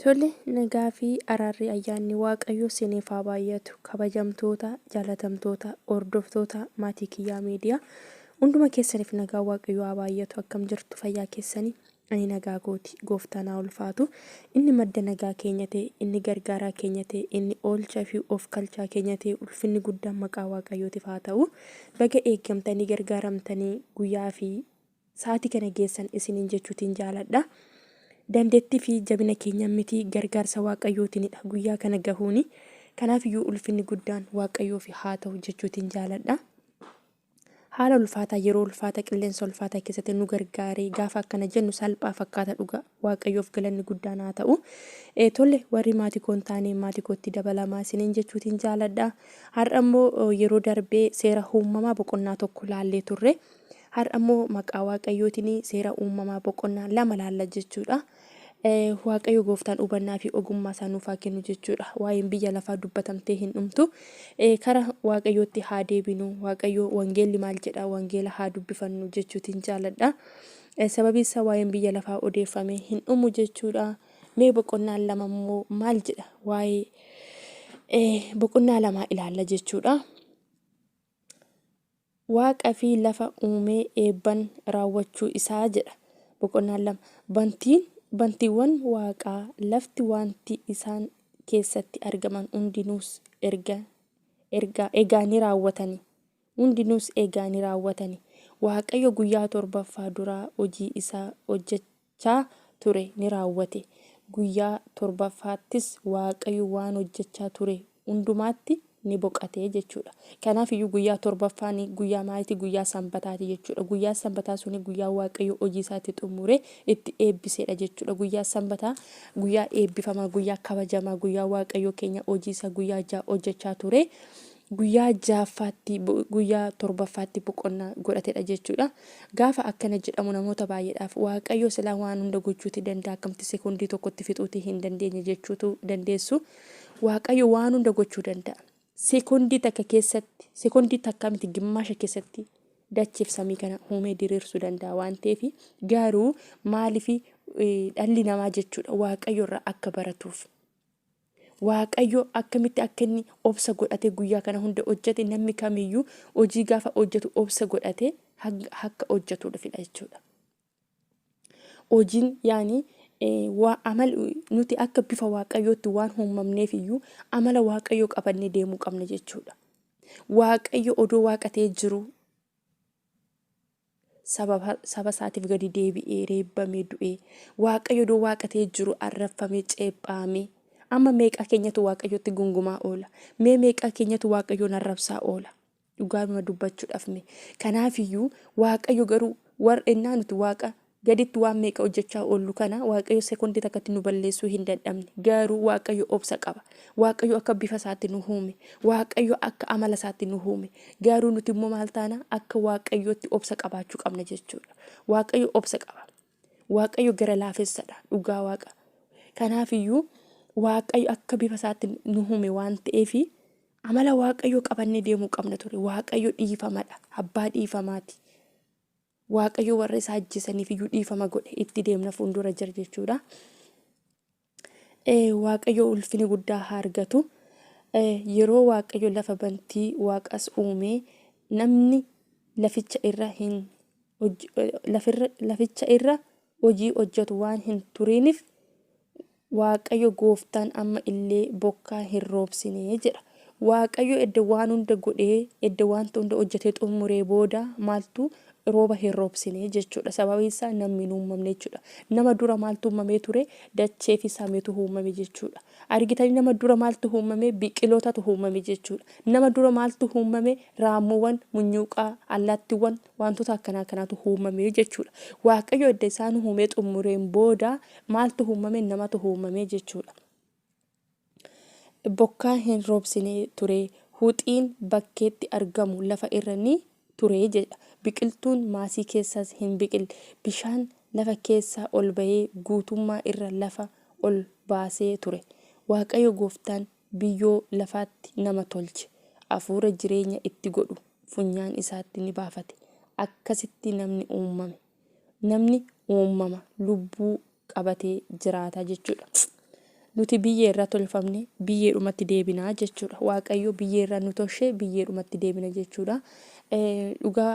Tole, nagaa fi araarri ayyaanni Waaqayyoo siniif haa baay'atu. Kabajamtoota, jaalatamtoota, hordoftoota maatii kiyyaa miidiyaa hunduma keessaniif nagaa Waaqayyoo haa baay'atu. Akkam jirtu fayyaa keessanii? Ani nagaa kooti. Gooftaan haa ulfaatu. Inni madda nagaa keenya ta'e, inni gargaaraa keenya ta'e, inni oolchaa fi of kalchaa keenya ta'e, ulfinni guddaan maqaa Waaqayyootiif haa ta'u. Baga eeggamtanii gargaaramtanii guyyaa fi sa'aatii kana geessan isiniin jechuutiin jaaladha. Dandeettii fi jabina keenyaan miti gargaarsa Waaqayyootiinidha guyyaa kana gahuuni. Kanaaf iyyuu ulfinni guddaan Waaqayyoof haa ta'u jechuutiin jaaladha. Haala ulfaataa yeroo ulfaataa qilleensa ulfaataa keessatti nu gargaaree gaafa akkana jennu salphaa fakkaata dhugaa Waaqayyoof galanni guddaan haa ta'u. Tole warri maatii koo hin taane maatii kootti dabalamaa isiniin jechuutiin jaaladha. Har'a immoo yeroo darbee seera uumamaa boqonnaa tokko laallee turre. Har'a immoo maqaa Waaqayyootiin seera uumamaa boqonnaa 2 laalla jechuudha. Waaqayyo gooftaan hubannaa fi ogummaa isaa nuuf haa kennu jechuudha. Waa'een biyya lafaa dubbatamtee hin dhumtu. Kara Waaqayyootti haa deebinu. Waaqayyo wangeelli maal jedha wangeela haa dubbifannu jechuutiin jaaladha. Sababii isaa waa'een biyya lafaa odeeffamee hin dhumu jechuudha. Mee boqonnaan 2 immoo maal jedha waa'ee boqonnaa lamaa ilaalla jechuudha. Waaqa fi lafa uumee eebban raawwachuu isaa jedha. Boqonnaan 2. Bantiin, bantiiwwan waaqaa, lafti wanti isaan keessatti argaman hundinuus erga, ergaa, egaa ni raawwatani. Hundinuus egaa ni raawwatani. Waaqayyo guyyaa torbaffaa duraa hojii isaa hojjechaa ture ni raawwate. Guyyaa torbaffaattis Waaqayyo waan hojjechaa ture hundumaatti ni boqate jechuudha. Kanaaf iyyuu guyyaa torbaffaan guyyaa maaliiti? Guyyaa sanbataati jechuudha. Guyyaa sanbataa suni guyyaa Waaqayyo hojii isaa itti xumure itti eebbisedha jechuudha. Guyyaa sanbataa guyyaa eebbifamaa, guyyaa kabajamaa, guyyaa Waaqayyo keenya hojii isaa guyyaa ja'a hojjechaa ture. Guyyaa ja'affaatti guyyaa torbaffaatti boqonnaa godhatedha jechuudha. Gaafa akkana jedhamu namoota baay'eedhaaf Waaqayyo silaa waan hunda gochuuti danda'a akkamitti sekondii tokkotti fixuuti hin dandeenye jechuutu dandeessu. Waaqayyo waan hunda gochuu danda'a. Sekondii takka keessatti, sekondii takka miti gimmaasha keessatti dacheef samii kana uumee diriirsuu danda'a waan ta'eef garuu maaliif dhalli namaa jechuudha Waaqayyo irraa akka baratuuf. Waaqayyo akkamitti akka inni obsa godhatee guyyaa kana hunda hojjete namni kamiyyuu hojii gaafa hojjetu obsa godhatee akka hojjetuudhafidha jechuudha. Hojiin yaani waa amal nuti akka bifa Waaqayyootti waan uumamneef iyyuu amala Waaqayyoo qabannee deemuu qabna jechuudha. Waaqayyo odoo Waaqa ta'ee jiruu sababa saba isaatiif gadi deebi'ee reebbamee du'ee Waaqayyo odoo Waaqa ta'ee jiru arrabfamee ceephaamee amma meeqaa keenyatu Waaqayyotti gungumaa oola mee meeqaa keenyatu Waaqayyoon arrabsaa oola Dhugaadhuma dubbachuudhaaf mee. Kanaafiyyuu Waaqayyo garuu war ennaa nuti Waaqa gaditti waan meeqa hojjechaa oollu kana Waaqayyo sekondii takkatti nu balleessuu hin dadhabne. Garuu Waaqayyo obsa qaba. Waaqayyo akka bifa isaatti nu uume. Waaqayyo akka amala isaatti nu uume. Garuu nuti immoo maal taana akka Waaqayyootti obsa qabaachuu qabna jechuudha. Waaqayyo obsa qaba. Waaqayyo gara laafessadha dhugaa Waaqa. Kanaafiyyuu Waaqayyo akka bifa isaatti nu uume waan ta'eef Amala Waaqayyoo qabannee deemuu qabna ture. Waaqayyo dhiifamadha. Abbaa dhiifamaati. Waaqayyo warra isa ajjeesaniif iyyuu dhiifama godhe itti deemna fuuldura jira jechuudha. Waaqayyo ulfini guddaa haa argatu. Yeroo Waaqayyo lafa bantii waaqas uume namni laficha irra hin laficha irra hojii hojjetu waan hin turiiniif Waaqayyo gooftaan amma illee bokkaa hin roobsine jedha. Waaqayyo edda waan hunda godhee, edda wanta hunda hojjetee xumuree booda maaltu rooba hin roobsine jechuudha. Sababiin isaa namni hin uumamne jechuudha. Nama dura maaltu uumamee ture? Dachee fi samiitu uumame jechuudha. Argitanii nama dura maaltu uumame? Biqilootatu uumame jechuudha. Nama dura maaltu uumame? Raammoowwan, munyuuqaa, allaattiiwwan Wantoota akkanaa akkanaatu uumame jechuudha. Waaqayyo edda isaan uumee xumureen booda maaltu uumame? Namatu uumame jechuudha. Bokkaa hin roobsine ture, huxiin bakkeetti argamu lafa irra ni ture jedha. Biqiltuun maasii keessaas hin biqille. Bishaan lafa keessaa ol ba'ee guutummaa irra lafa ol baasee ture. Waaqayyo gooftaan biyyoo lafaatti nama tolche, hafuura jireenya itti godhu funyaan isaatti ni baafate. Akkasitti namni uummame. Namni uummama lubbuu qabatee jiraata jechuudha. Nuti biyyee irraa tolfamne biyyeedhumatti deebina jechuudha. Waaqayyo biyyee irraa nu tolche biyyeedhumatti deebina jechuudha. Dhugaa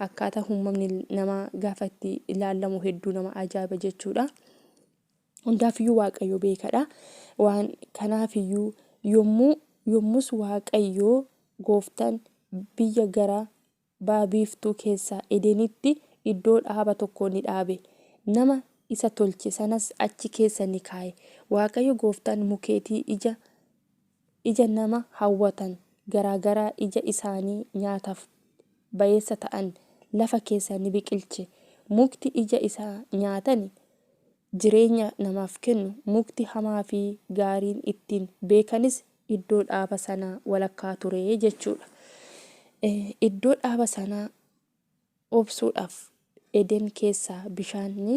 akkaataa uumamni namaa gaafa itti ilaalamu hedduu nama ajaa'iba jechuudha. Hundaafiyyuu Waaqayyo beekadha. Waan kanaafiyyuu yommuu yommus Waaqayyo gooftaan biyya gara ba'a biiftuu keessaa Edenitti iddoo dhaaba tokko ni dhaabe, nama isa tolche sanas achi keessa ni kaa'e. Waaqayyo gooftaan mukeetii ija ija nama hawwatan garaa garaa ija isaanii nyaataaf bayeessa ta'an lafa keessaa ni biqilche, mukti ija isaa nyaatani jireenya namaaf kennu, mukti hamaa fi gaariin ittiin beekanis iddoo dhaaba sanaa walakkaa ture jechuudha. Iddoo dhaaba sanaa obsuudhaaf Eden keessaa bishaan ni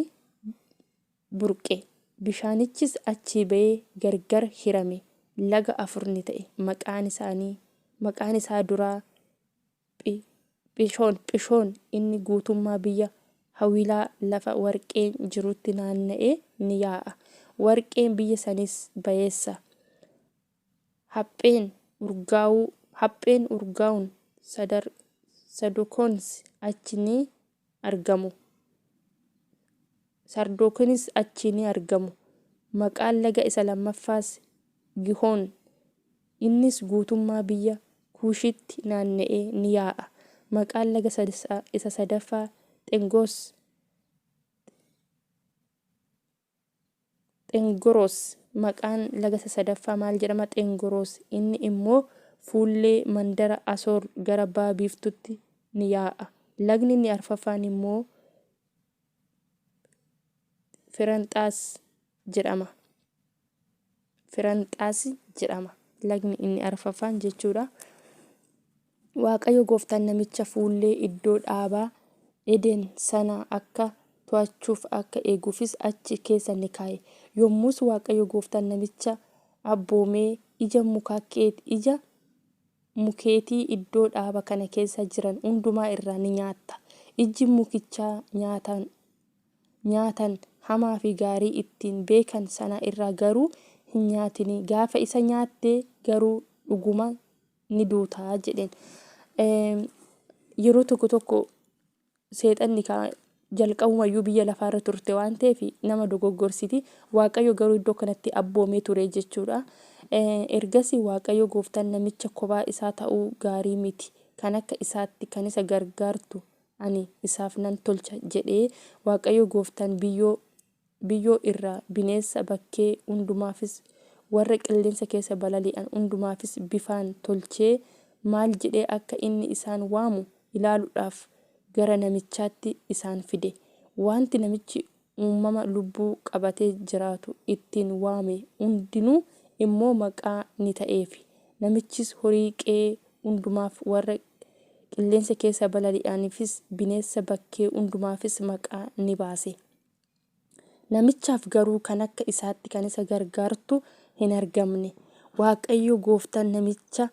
burqe. Bishaanichis achii ba'ee gargar hirame, laga afur ni ta'e. Maqaan isaanii maqaan isaa duraa Phi, Phishoon, inni guutummaa biyya Hawiilaa lafa warqeen jirutti naanna'ee ni yaa'a. Warqeen biyya saniis bayeessa. Hapheen urgaa'uu, hapheen urgaa'uun sadar, sadokoons achi ni argamu. Sardookonis achii ni argamu. Maqaan laga isa lammaffaas Gihoon, innis guutummaa biyya Kuushitti naanna'ee ni yaa'a. Maqaan laga isa sadaffaa Xengoos, Xengoros, maqaan laga isa sadaffaa maal jedhama? Xengoros, inni immoo fuullee mandara Asoor gara ba'a biiftutti ni yaa'a. Lagni inni arfaffaan immoo Firanxaas jedhama. Firanxaas jedhama. Lagni inni arfaffaan jechuudha. Waaqayyo gooftaan namicha fuullee iddoo dhaabaa Eden sana akka to'achuuf akka eeguufis achi keessa ni kaa'e. Yommus Waaqayyo gooftaan namicha abboomee ija muka ija mukeetii iddoo dhaaba kana keessa jiran hundumaa irraa ni nyaatta. Ijji mukichaa nyaatan nyaatan hamaa fi gaarii ittiin beekan sana irraa garuu hin nyaatini, gaafa isa nyaatte garuu dhuguma ni duuta jedheen. Yeroo tokko tokko seexanni kaa jalqabumayyuu biyya lafaarra turte waan ta'eef nama dogoggorsiti. Waaqayyo garuu iddoo kanatti abboomee ture jechuudha. Ergasii Waaqayyo gooftaan namicha kophaa isaa ta'uu gaarii miti. Kan akka isaatti kan isa gargaartu ani isaaf nan tolcha jedhee Waaqayyo gooftaan biyyoo biyyoo irraa bineessa bakkee hundumaafis warra qilleensa keessa balali'an hundumaafis bifaan tolchee maal jedhee akka inni isaan waamu ilaaluudhaaf gara namichaatti isaan fide. Wanti namichi uumama lubbuu qabatee jiraatu ittiin waame hundinuu immoo maqaa ni ta'eefi. Namichis horii qe'ee hundumaaf, warra qilleensa keessa balali'aniifis, bineessa bakkee hundumaafis maqaa ni baase. Namichaaf garuu kan akka isaatti kan isa gargaartu hin argamne. Waaqayyo gooftaan namicha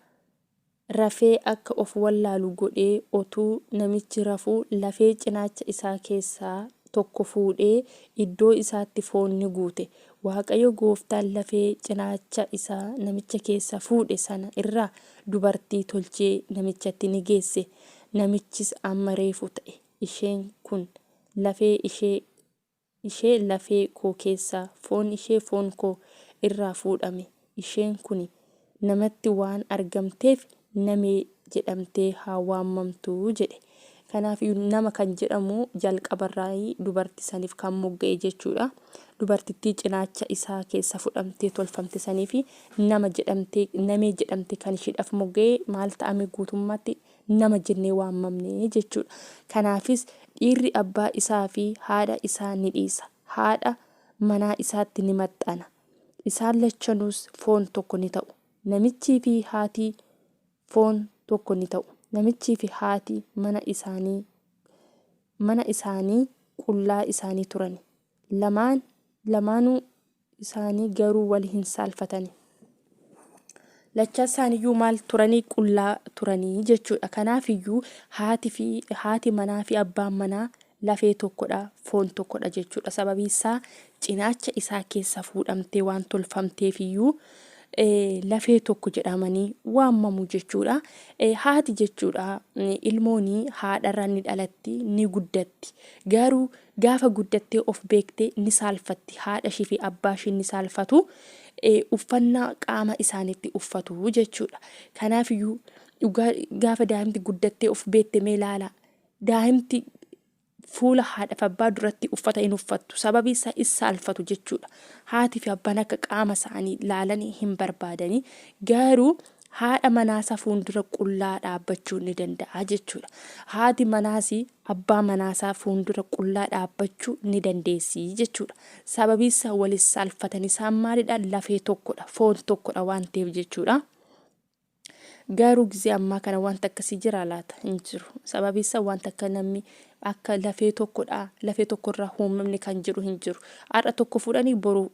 rafee akka of wallaalu godhee otuu namichi rafuu lafee cinaacha isaa keessaa tokko fuudhee iddoo isaatti foon ni guute. Waaqayyo gooftaan lafee cinaacha isaa namicha keessaa fuudhe sana irraa dubartii tolchee namichatti ni geesse. Namichis amma reefu ta'e. Isheen kun lafee ishee ishee lafee koo keessaa, foon ishee foon koo irraa fuudhame, isheen kuni namatti waan argamteef namee jedhamtee haa waammamtu jedhe. Kanaaf nama kan jedhamu jalqabarraa dubarti saniif kan mogga'e jechuudha. Dubartittii cinaacha isaa keessa fudhamtee tolfamte saniif nama jedhamtee namee jedhamte kan isheedhaaf mogga'e maal ta'ame guutummaatti nama jennee waammamne jechuudha. Kanaafis dhiirri abbaa isaa fi haadha isaa ni dhiisa, haadha manaa isaatti ni maxxana, isaan lachanuus foon tokko ni ta'u. Namichii fi haati foon tokko ni ta'u. Namichii fi haati mana isaanii mana isaanii qullaa isaanii turani. Lamaan lamaanuu isaanii garuu wal hin saalfatani. Lachan isaaniiyyuu maal turanii qullaa turanii jechuudha. Kanaafiyyuu haati fi haati manaa fi abbaan manaa lafee tokkodha, foon tokkodha jechuudha. Sababii isaa cinaacha isaa keessa fuudhamtee waan tolfamteef iyyuu lafee tokko jedhamanii waamamu jechuudha. Haati jechuudha ilmoon haadharraa ni dhalatti, ni guddatti. Garuu gaafa guddattee of beekte ni saalfatti. Haadha ishii fi abbaa ishii ni saalfatu. Uffannaa qaama isaaniitti uffatu jechuudha. Kanaafiyyuu dhugaa gaafa daa'imti guddattee of beekte mee ilaalaa. Daa'imti fuula haadhaaf abbaa duratti uffata hin uffattu. Sababii isaa is saalfatu jechuudha. Haati fi abbaan akka qaama isaanii laalanii hin barbaadani. Garuu haadha manaasaa fuuldura qullaa dhaabbachuu ni danda'a jechuudha. Haati manaas abbaa manaasaa fuuldura qullaa dhaabbachuu ni dandeessi jechuudha. Sababii isaa wal saalfatan isaan maalidha? Lafee tokkodha, foon tokkodha waan ta'eef jechuudha. Garuu gizee ammaa kana wanta akkasii jiraa laata? Hin jiru. Sababii isaa wanta akka namni akka lafee tokkodha, lafee tokkorraa uumamni kan jiru hin jiru. Har'a tokko fuudhanii boru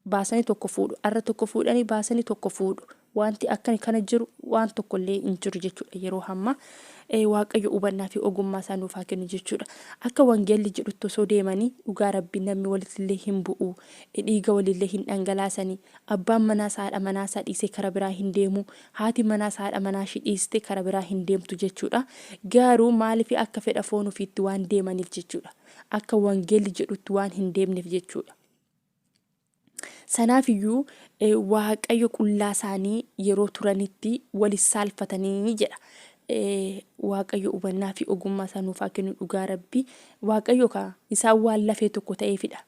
baasanii tokko fuudhu. Har'a tokko fuudhanii baasanii tokko fuudhu. Wanti akka kana jiru waan tokkollee hin jiru jechuudha yeroo ammaa. Waaqayyo hubannaa fi ogummaa isaa nuuf haa kennu jechuudha. Akka wangeelli jedhutti osoo deemanii dhugaa rabbii namni walittillee hin bu'u. Dhiiga walillee hin dhangalaasanii. Abbaan manaas haadha manaasaa dhiisee kara biraa hin deemu. Haati manaas haadha manaashii dhiistee kara biraa hin deemtu jechuudha. Garuu maaliif akka fedha foon ofiitti waan deemaniif jechuudha. Akka wangeelli jedhutti waan hin deemneef jechuudha. Sanaaf iyyuu Waaqayyo qullaa isaanii yeroo turanitti wal saalfatanii jedha. Waaqayyo hubannaa fi ogummaa isaa nuuf haa kennu dhugaa rabbi. Waaqayyo kaa isaan waan lafee tokko ta'eefidha.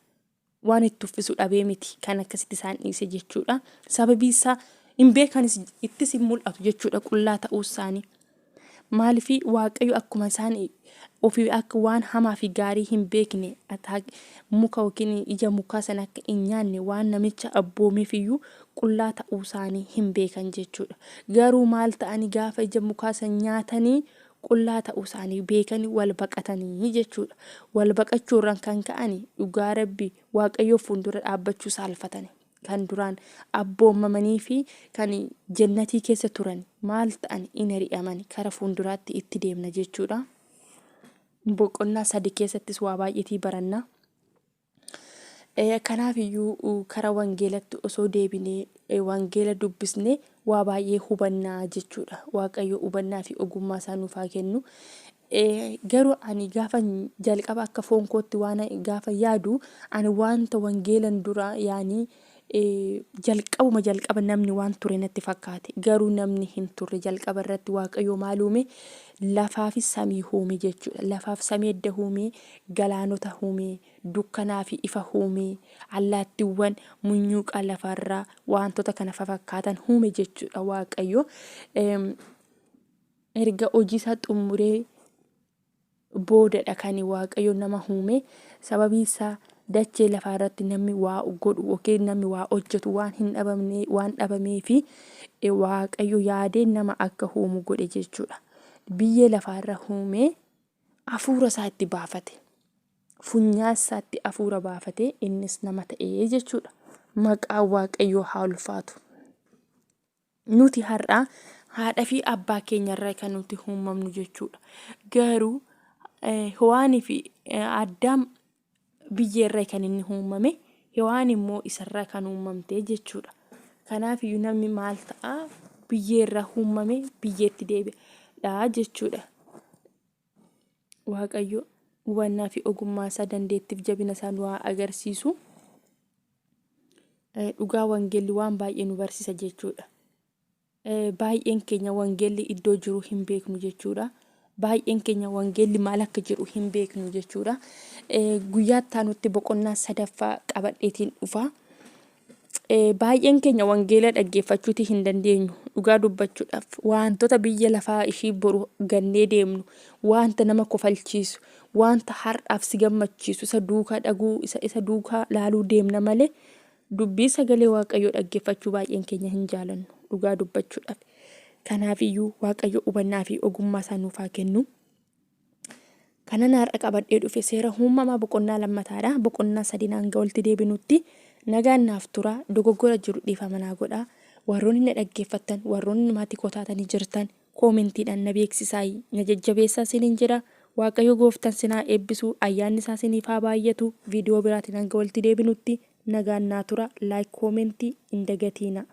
Waan itti uffisu dhabee miti kan akkasitti isaan dhiise jechuudha. Sababii isaa hin beekanis ittis hin mul'atu jechuudha qullaa ta'uu isaanii. Maaliif Waaqayyo akkuma isaan ofii akka waan hamaa fi gaarii hin beekne muka yookiin ija mukaa sana akka hin nyaanne waan namicha abboomeef iyyuu qullaa ta'uu isaanii hin beekan jechuudha. Garuu maal ta'anii gaafa ija mukaa sana nyaatanii qullaa ta'uu isaanii beekanii wal baqatanii jechuudha. Wal baqachuu irraan kan ka'ani dhugaa rabbi Waaqayyoo fuuldura dhaabbachuu saalfatani. Kan duraan abboomamanii fi kan jennatii keessa turan maal ta'an in ari'aman kara fuulduraatti itti deemna jechuudha. Boqonnaa sadi keessattis waa baay'eetii baranna. Kanaaf iyyuu kara wangeelatti osoo deebinee wangeela dubbisne waa baay'ee hubannaa jechuudha. Waaqayyo hubannaa fi ogummaa isaa nuuf haa kennu. Garuu ani gaafa jalqaba akka foon kootti waan gaafa yaadu ani wanta wangeelan dura yaani jalqabuma jalqaba namni waan ture natti fakkaate. Garuu namni hin turre jalqaba irratti Waaqayyo maal uume? Lafaa fi samii uume jechuudha. Lafaaf samii edda uume galaanota uume, dukkanaa fi ifa uume, allaattiiwwan munyuuqaa lafarraa wantoota kana fafakkaatan uume jechuudha Waaqayyo. Erga hojii isaa xumuree boodadha kan Waaqayyo nama uume. Sababii isaa dachee lafaa irratti namni waa godhu yookiin namni waa hojjetu waan hin dhabamne waan dhabamee fi Waaqayyo yaadee nama akka uumu godhe jechuudha. Biyyee lafaa irra uumee hafuura isaa itti baafate. Funyaa isaatti hafuura baafate innis nama ta'ee jechuudha. Maqaan Waaqayyoo haa ulfaatu. Nuti har'a haadha fi abbaa keenya irraa kan nuti uumamnu jechuudha. Garuu Hewaanii fi Addaam biyyee irraa kan inni uumame, Hewaan immoo isarraa kan uumamte jechuudha. Kanaaf iyyuu namni maal ta'a? Biyyee irraa uumame biyyeetti deebi'a jechuudha. Waaqayyo hubannaa fi ogummaa isaa dandeettiif jabina isaa nu haa agarsiisu. Dhugaa wangeelli waan baay'ee nu barsiisa jechuudha. Baay'een keenya wangeelli iddoo jiru hin beeknu jechuudha. Baay'een keenya wangeelli maal akka jedhu hin beeknu jechuudha. Guyyaa itti aanutti boqonnaa sadaffaa qabadheetiin dhufa. Baay'een keenya wangeela dhaggeeffachuuti hin dandeenyu. Dhugaa dubbachuudhaaf wantoota biyya lafaa ishii boru gannee deemnu, wanta nama kofalchiisu, wanta har'aaf si gammachiisu isa duukaa dhaguu, isa isa duukaa laaluu deemna malee dubbii sagalee Waaqayyoo dhaggeeffachuu baay'een keenya hin jaalannu dhugaa dubbachuudhaaf. Kanaaf iyyuu Waaqayyo hubannaa fi ogummaa isaa nuuf haa kennu. Kanan har'a qabadhee dhufe seera uumamaa boqonnaa lammataadha. Boqonnaa sadiin hanga walitti deebinutti nagaan naaf tura. Dogoggora jiru dhiifama naa godha. Warroonni na dhaggeeffattan, warroonni maatii koo taatanii jirtan koomentiidhaan na beeksisaa, na jajjabeessaa isiniin jedha. Waaqayyo gooftan sin haa eebbisu ayyaanni isaa siniif haa baay'atu. Viidiyoo biraatiin hanga walitti deebinutti nagaan naa tura. Like comment hin dagatiina.